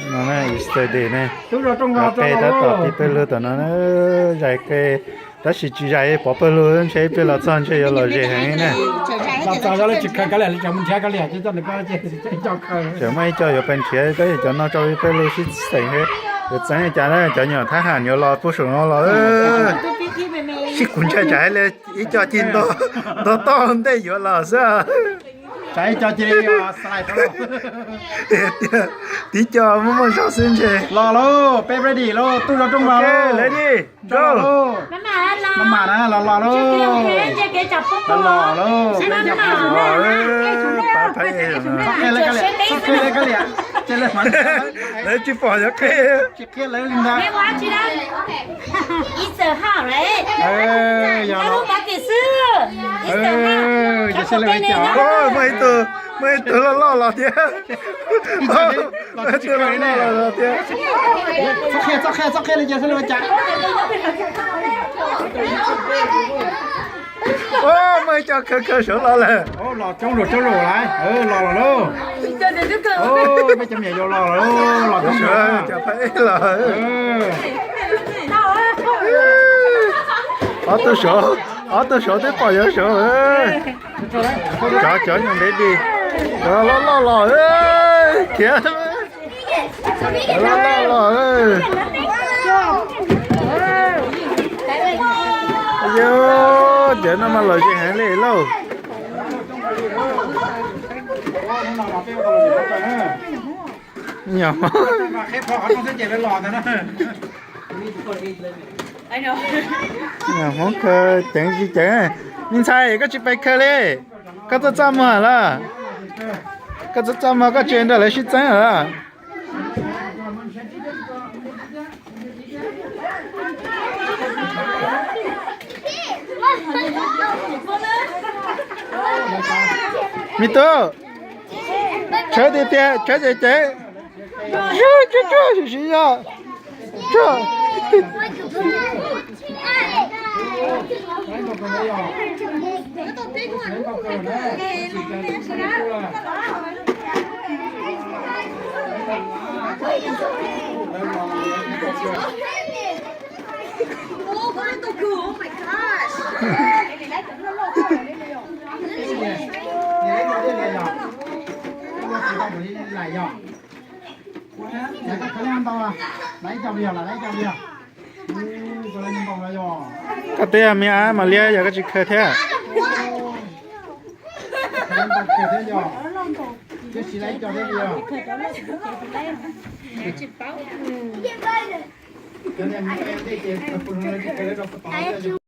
No na, yesterday ne, qe tab tom ti pawg lug tom no na, zais qe, tab sis tsis zais pov pawg lug, ntshe ib pliag los txog ntshe yuav lom zem heev na. Tseem muaj ib co yuav pais nrhiav tab sis cov no rau pawg lug sib xeem, yuav txeeb cas na, cov nyuam thab ham yuav los puag saum no los, sib kuv ntshai tsam ib co ci ntog toj ntej yuav los xwb. Tib co muaj muaj zog xwb ntshe. Los lauj, peb ready lauj, tuaj zov rooj mas lauj. Ready, go. Maj mam na, los los lauj. Los los lauj, peb cov los, pab pab es. Txhob qhia lawv kab liam, txhob qhia lawv kab liam. Lawv tsis pom cov qhia. Tsis qhia lawv li ntag. Yog, yog xwb li cas. Muaj ib tug, muaj ib tug loj loj los thiab. Muaj ib tug loj loj los thiab. Txhob qhia, txhob qhia, txhob qhia li cas, txhob li cas. Muaj ib co khaws khaws saud los lawm. Los coob los coob los lawm, los los lauj. Peb cov me nyuam yaus los los, los coob los. Cov pab los. Ob tug saud, ob tug saud twb pom yuav saud. Cov, cov nyuam ready, cov loj loj los khiav. Cov loj loj los. Yog, cov no mas lom zem heev li lauj. Nyuam Hmoob khaws ceev tsis ceev. Me ntxhais, koj tsis pais khaws li. Koj txaj txaj muag lawm. Koj txaj txaj muag koj tsis nrog lawv sib txeeb lawm. Me tub, tshawb tiag tiag, tshawb ceev ceev. Tsuag tsuag tsuag, sim sim zog. Tsuag. Koj twb yog me ab Mas Liab yog koj tsis khaws thiab.